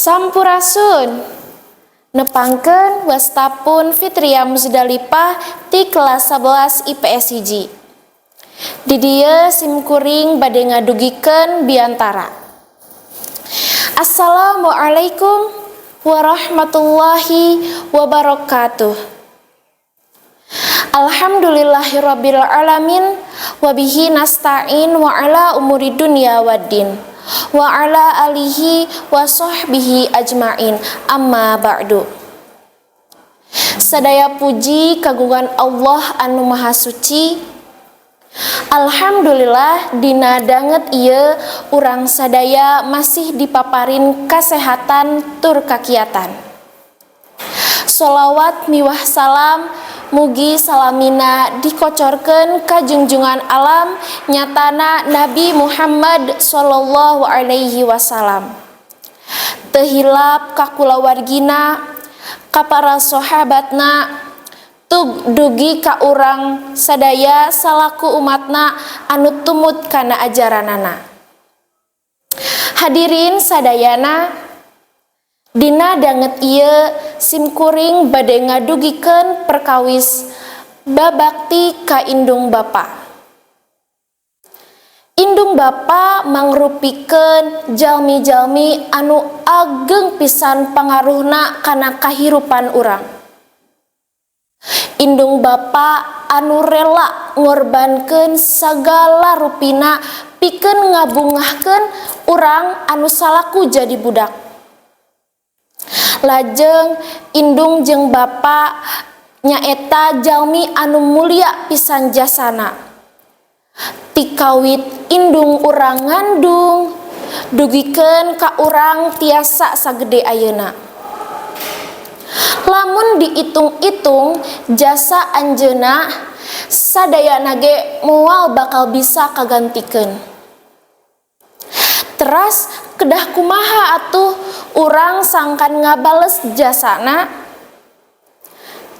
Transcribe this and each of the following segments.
Sampurasun. Nepangkeun, wasta pun Fitria Musdalipah ti kelas 11 IPS 1. Di dieu simkuring bade ngadugikeun biantara. Assalamualaikum warahmatullahi wabarakatuh. Alhamdulillahirabbil alamin, wabihi nasta'in wa ala umuri dunya waddin, wa ala alihi wa sahbihi ajmain, amma ba'du. Sadaya puji kagungan Allah anu maha suci. Alhamdulillah, dina danget ieu urang sadaya masih dipaparin kasehatan tur kakiatan. Solawat miwah salam mugi salamina dikocorkeun ka junjungan alam, nyatana Nabi Muhammad Shallallahu Alaihi Wasallam. Teu hilap ka kulawargina, ka para sahabatna, tug dugi ka urang sadaya salaku umatna anu tumut kana ajaranana. Hadirin sadayana, dina danget ieu simkuring bade ngadugikeun perkawis babakti ka indung bapa. Indung bapa mangrupikeun jalmi-jalmi anu ageng pisan pangaruhna kana kahirupan urang. Indung bapa anu rela ngorbankeun sagala rupina pikeun ngabungahkeun urang anu salaku jadi budak. Lajeng indung jeung bapa nyaeta jalmi anu mulia pisan jasana. Ti kawit indung urang ngandung dugikeun ka urang tiasa sagede ayeuna. Lamun diitung-itung, jasa anjeunna sadayana ge moal bakal bisa kagantikeun. Teras kedah kumaha atuh urang sangkan ngabales jasana?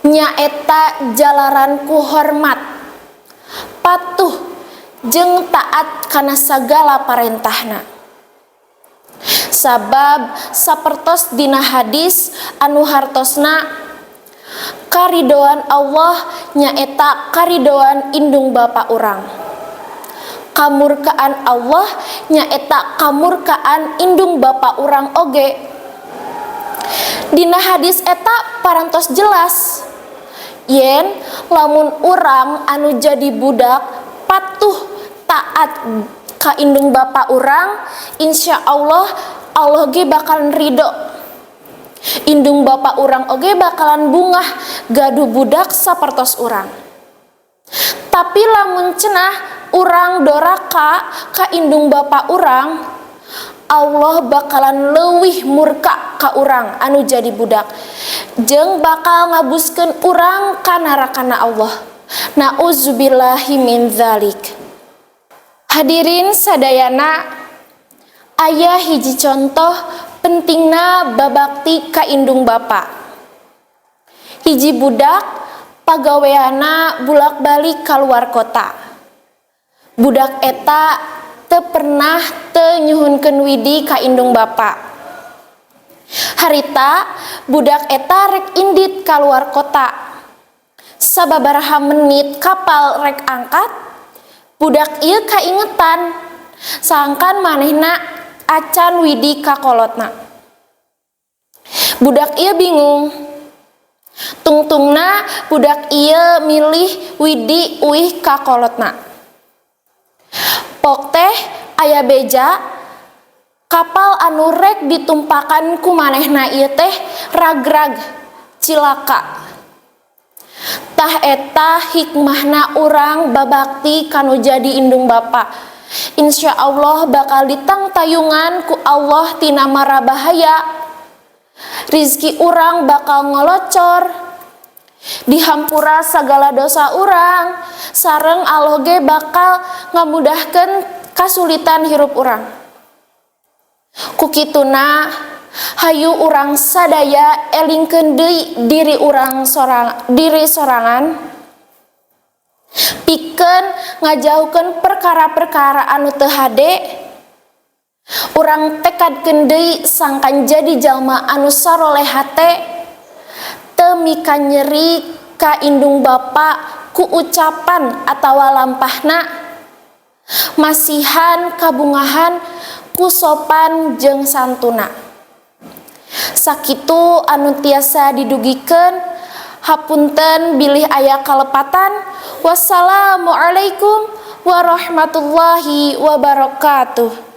Nyaeta jalaran ku hormat, patuh jeung taat kana sagala parentahna. Sabab sapertos dina hadis anu hartosna, "Karidoan Allah nyaeta karidoan indung bapa urang, kamurkaan Allah nyaeta kamurkaan indung bapa urang oge." Dina hadis eta parantos jelas yen lamun urang anu jadi budak patuh taat ka indung bapa urang, insya Allah Allah ge bakalan ridho, indung bapa urang oge bakalan bungah gaduh budak sapertos urang. Tapi lamun cenah urang doraka ka indung bapa urang, Allah bakalan leuwih murka ka urang anu jadi budak jeung bakal ngabuskeun urang ka narakana Allah. Nauzubillahi min dzalik. Hadirin sadayana, aya hiji contoh pentingna babakti ka indung bapa. Hiji budak pagaweana bulak-balik keluar kota. Budak eta teu pernah teu nyuhunkeun widi ka indung bapa. Harita budak eta rek indit keluar kota. Sababaraha menit kapal rek angkat, budak ieu kaingetan sangkan manehna acan widi ka kolotna. Budak ieu bingung. Tungtungna budak ieu milih widi uih ka kolotna. Pok teh aya beja kapal anu rek ditumpakan ku manehna ieu teh ragrag, cilaka. Tah, eta hikmahna urang babakti kanu jadi indung bapa. Insya Allah bakal ditangtayungan ku Allah tina mara bahaya, rizki urang bakal ngolocor, dihampura segala dosa urang, sareng Allah ge bakal ngamudahkeun kasulitan hirup urang. Ku kituna, hayu urang sadaya elingkeun deui diri urang sorang, diri sorangan, pikeun ngajauhkeun perkara-perkara anu teu hade. Urang tekadkeun deui sangkan jadi jalma anu saroleh hate, teu mikanyeri ka indung bapa ku ucapan atawa lampahna, masihan kabungahan ku sopan jeung santuna. Sakitu anu tiasa didugikeun, hapunten bilih aya kalepatan. Wassalamualaikum warahmatullahi wabarakatuh.